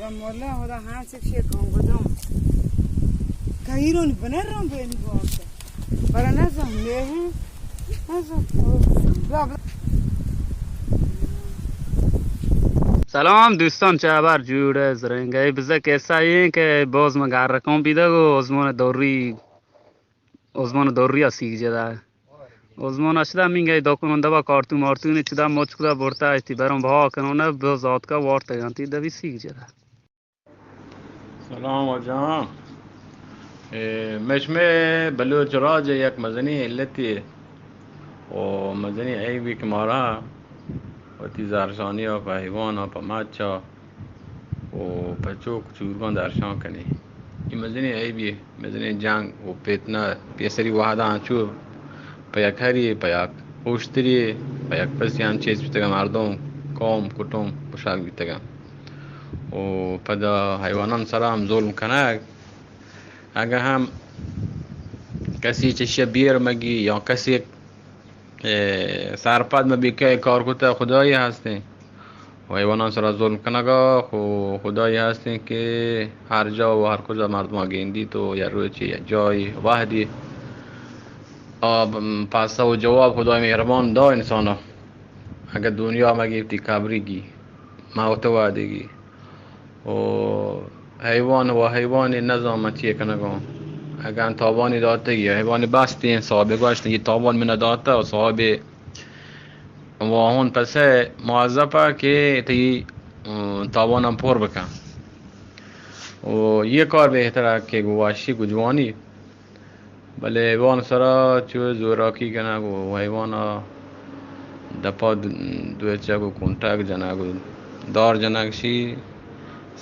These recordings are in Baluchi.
مولا خدا ہاں چک شے کون گدم. کہیرون بنرم بینی بوت. برا نزم، نے ہیں. نزم. بیا، بیا. سلام دوستان، چہ ہبر جوڑ ئے؟ زرنگ ئے؟ بزہ کسہ ایں کہ باز من گار رکم بیدگ و آزمان دوری، آزمان دوری ءَ سیگ جدا. آزمان ءَ چدا مینگے دکان دبا کارتون مارتون چدا مچ کدا برتا اشتی برام بہا کنون باز آتکا وارتگانتی دبی سیگ جدا. سلام واجہاں. اے، مئے شمئے بلوچ راج ءِ یک مزنیں علتے و مزنیں عیبے کہ مارا وتی زہرشانی ءَ پہ حیوان ءَ پہ مچ ءَ و پہ چوک چورگاں درشان کنیں. اے مزنیں عیبے، مزنیں جنگ و فتنہ پیسری وہداں انچو پہ یک ہرے، پہ یک اوشترے، پہ یک پسے انچیز بیتگاں، مردم، قوم، کٹم کشگ بیتگاں. و پدا حیوانان سرا ہم ظلم کنگ، اگہ ہم کسی چشی بیر مگی یا کسی، اے، سرپد مبی کہ کار کتہ خدایی ہستیں. و حیوانان سرا ظلم کنگا خو خدایی ہستیں کہ ہر جا و ہر کجا مردم گندی تو یا روچی یا جایی وحدی آ، پسہ و جواب خدای مہربان دا انسانا. اگہ دنیا مگی تی قبری گی، موت وعدگی. و حیوان و حیوانی نظام چی کنگا. اگہ تاوانی داتگی، حیوانی بستی، صاحب گوشت، یہ تاوان من داتا و صاحب واہون پسہ موظفہ کہ تی، ام، تاوانم پر بکن. و یہ کار بہتر کہ گواشی گجوانی. بلے حیوان سرا چو زوراکی کنگ و حیوان ءَ دپا دوچگ و کنٹگ جنگ و دار جنگ شی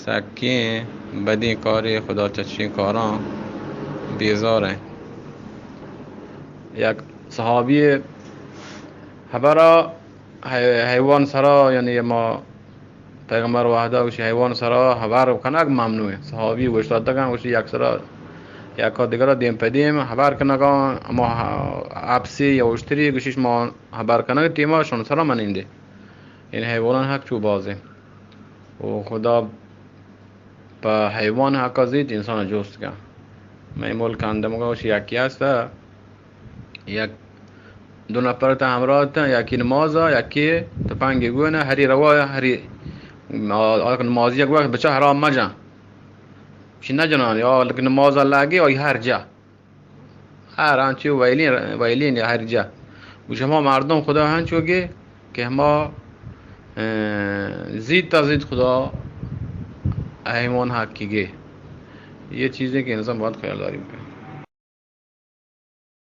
سکیں بدیں کارے. خدا چہ چشیں کاراں بیزار ایں. یک صحابی ہبرا حی-، حیوان سرا، یعنی ما پیغمبر وحدہ گوشی حیوان سرا ہبر کنگ ممنوع ایں. صحابی اوشتاتگاں گوشی یک سرا یکا دگرا دیم پہ دیم ہبر کنگا، اما ہ-، اپسی یا اوشتری گوشی شما ہبر کنگ ٹیما شون سرا منندے. این حیوانان حق چو بازیں. و خدا پہ حیوان حقا زیت انسان جست کن. مئے ملک اندمگا گوشی یکی ہستا، یک دو نفر تا ہمراہ تا، یکی نماز ءَ، یکی تپنگ گون ءَ، ہری روا، ہری آ، آ، نمازی گوا بچا حرام مجن. چی نجنان، یا لیکن نماز ءَ لگی، آئی ہر جا. ہر آنچی ویلین، ویلین یا ہر جا. گوش ہما مردم خدا ہنچو گے کہ ہما، اه، زیت تا زیت خدا حیوان حقی گے. یہ چیزیں کہ انسان باید خیال داری بکن.